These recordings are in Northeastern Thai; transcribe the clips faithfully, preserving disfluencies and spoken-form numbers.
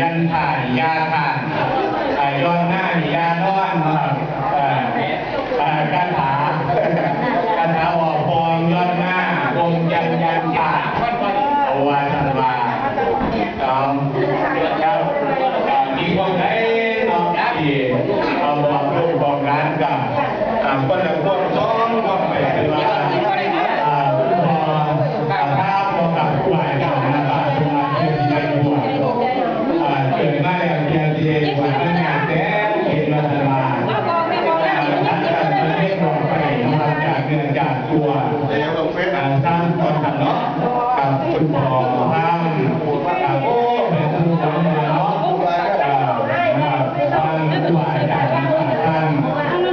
ยันถ่ายยาทาน อ่า ย้อนหน้านี่ยานอนนะครับ อ่า อ่า คาถา คาถาออกพองย้อนหน้า องค์ยันยันตา เอาว่าสันว่า เอา ครับ อ่า มีพวกไหนเนาะ ที่เอาบอกลูกบอกหลานกับ อ่า คนละพวกสองพวกไปคือว่า อ่า คุณพ่อ อ่า ครับ พอกับผู้ไหว้เจ้านะครับ คุณมาเที่ยวที่ได้บวช อ่า เกิดมาแล้วเที่ยวที่ได้บวช มันยากแต่เห็นมาตลาด อ่า ท่านก็เรียกร้องไปนะครับ จากเนื้อจากตัว อ่า สร้างความสำเนาะ กับคุณพ่อพาม อ่า โอ้ เป็นผู้นำเนาะ อ่า นะครับ ท่านผู้ว่าอาจารย์นะครับ ท่าน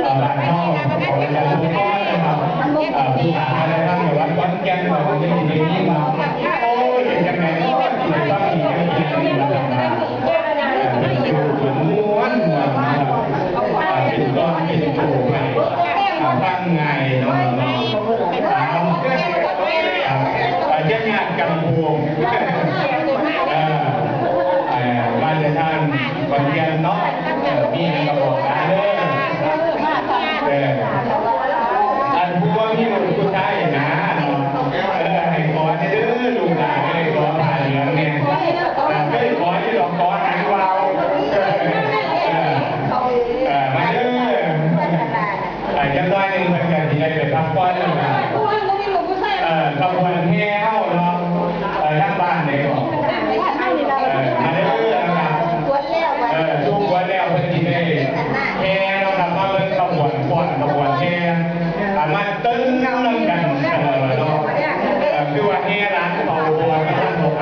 อ่า บ้านเฮา ขอให้ท่านทุกคนนะครับ อ่า ผู้ว่าอะไรบ้าง ในวัดขอนแก่น ของที่นี่มา โอ้ย เป็นจังไงเนาะ ที่ได้ฟังดีกันดีกันดีกันมา เป็นม่วนม่วนนะครับ อ่า เป็นก้อนเป็นโตไป อ่า ฟังง่ายเนาะ เนาะ เอา อ่า จะงานกำพวง เออ เออ มาจากทางขอนแก่นเนาะ เออ มีหยังก็บอกกันเด้อ เออ อันผู้ว่ามีลูกผู้ชายนะเนาะ เออ ให้ขอให้เด้อ ลูกหลานให้ขอผ้าเหลืองเนี่ย อ่า เคยขอที่ดอกขอหางวาว เออ เออ มาเด้อ อ่า จักหน่อยหนึ่งเพิ่นก็สิได้ไปพักผ่อนแล้วนะ เออ ขบวนแห่เฮาเนาะ เออ ทางบ้านนี่ก็ เออ มาเด้อนะครับ เออ ทุกวันแล้วเพิ่นสิได้แห่เนาะครับ มาเบิ่งขบวนฟ้อนขบวนแห่ อ่า มาเต้นนำกัน เออ เนาะ เออ คือว่าแห่หลานเป่าบวชกันออกไป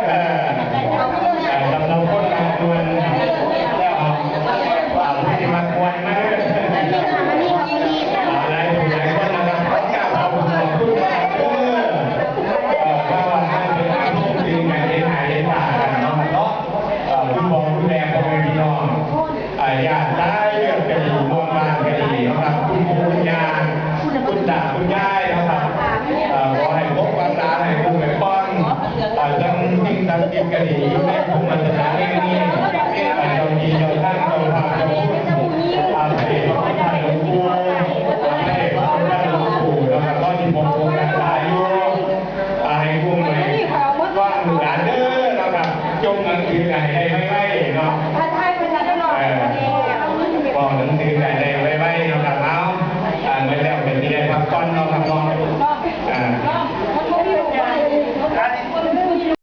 เออ เออ สำหรับคนมากวนแล้ว อ่า ผู้ที่มากวนมาเด้อ อ่า หลายผู้หลายคนนะครับ ขอกราบขอบคุณขอบคุณมากเด้อ เอ่อ มาวันนั้นเป็นวันที่ดีงามเห็นหน้าเห็นตากันเนาะครับเนาะ เอ่อ คุณพ่อคุณแม่พ่อแม่พี่น้อง อ่า ญาติตายเลือดกะหรี่ม่วงบ้านกะหรี่เนาะครับ คุณปู่คุณย่า คุณตาคุณยายเนาะครับ เอ่อ ขอให้ปกปักษาให้คุ้มให้ครอง เอ่อ ทั้งสิ่งศักดิ์สิทธิ์กะหรี่อยู่ในภูมิ